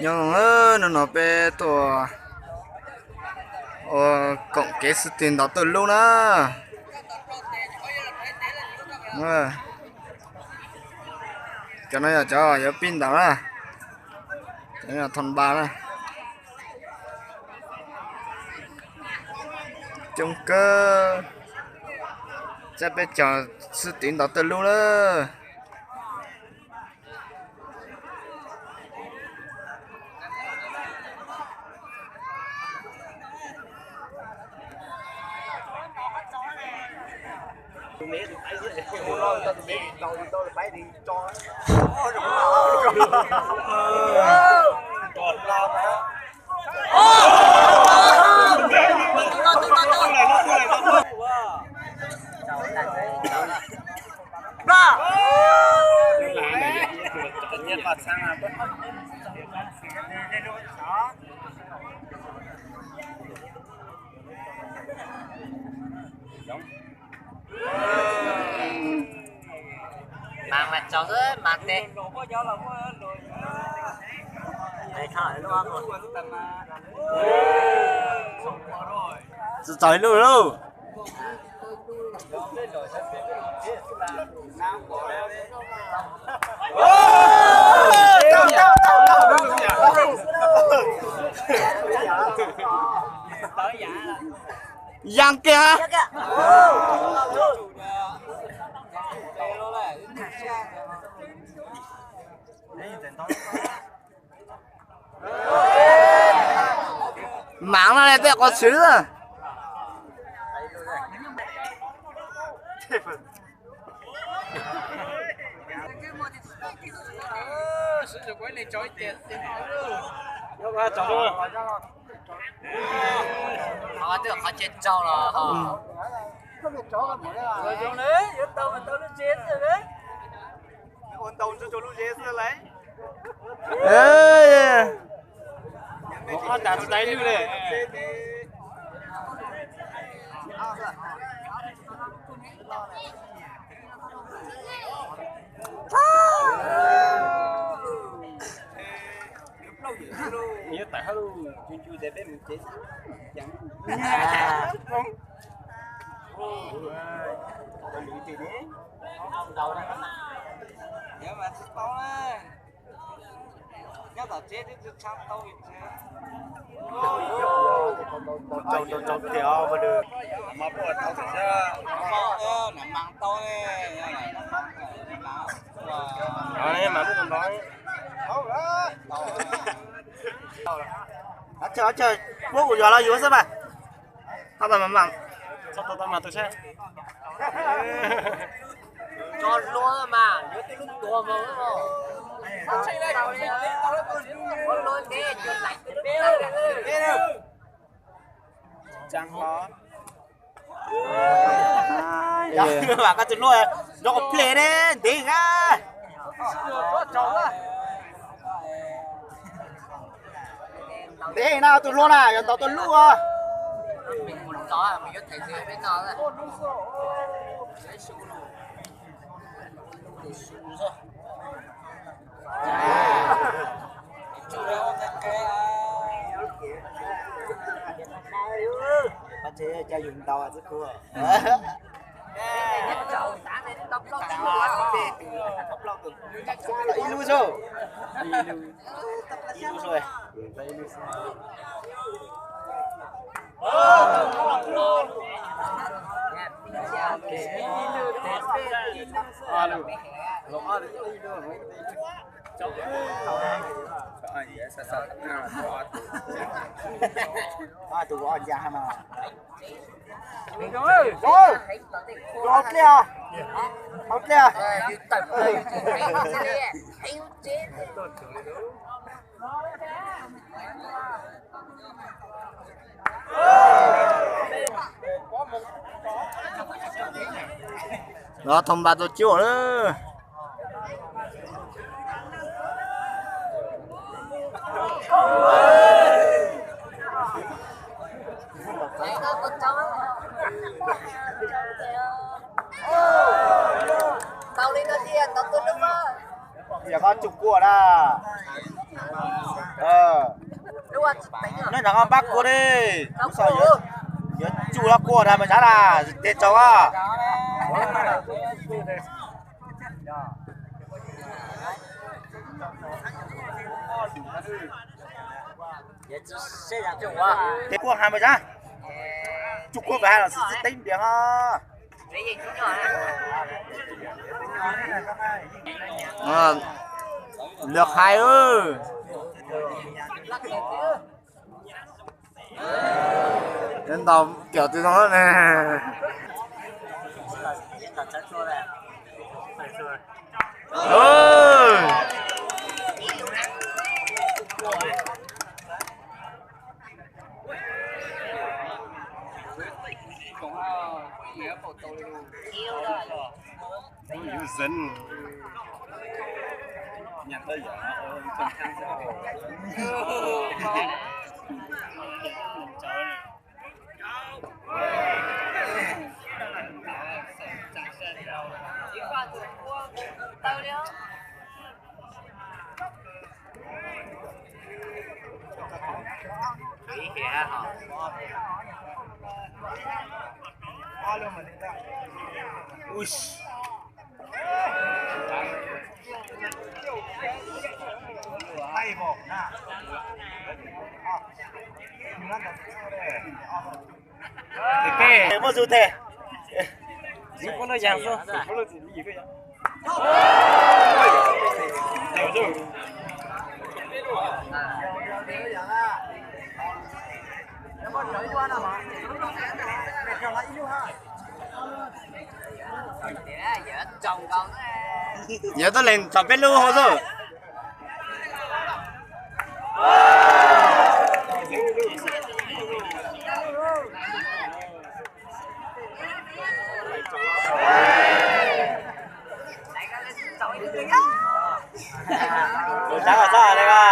Nyob zoo, hnub no peb tuaj ua koom kev xwb tig ntov tawj lub na. Cov no yog cov yuav pib ntov na. Cov no yog thon npa na. Coob kawg. Cab peb caug xwb tig ntov tawj lub na. Mas mas tsaug xwb mas tes. Tsis txog ib lub lauj. Yam kiag. Maam no tej qos txwv. Qhov tseem tsaug los. Ua ntau ntsuj rau lub zeb xwb lauj. Ob tas tais lwj li. Yuav tawm hauj lwm, cus cus tias peb mus tsev xwb. Ceev. Nyob tom tsev twb tsis tshab tau. Tsaug tsaug tiag os, mas lwm. Mas tau. Puab kuv yuav los yuav xwb mas. Txhob tau mas mas. Txhob tau mas tau sab. Tso luag mas yuav twb lub tuag mas. Koj tus luaj nrov ple ne, ntev na. Ntev na, tus luaj na, yog ntau tus luaj. Ib lub xwb. Ib lub xwb. Tus ua cas no. Hau dlej, hau dlej. Los thoo npa tau cuaj lawm. Yog koj tsum kuaj na. Nag npab kua li, kuv xav yuav tsuj los kua nag mas ntshav na, tes tsaus a. Tes kua has mas ntshav, tsuj kua vas los xwb txij teeb npias ho. Lawv hais ntaus cov twg no ne. Muaj zus tes. Yog tuaj lees txog peb lub hauv xwb. Tus sab los txog li a.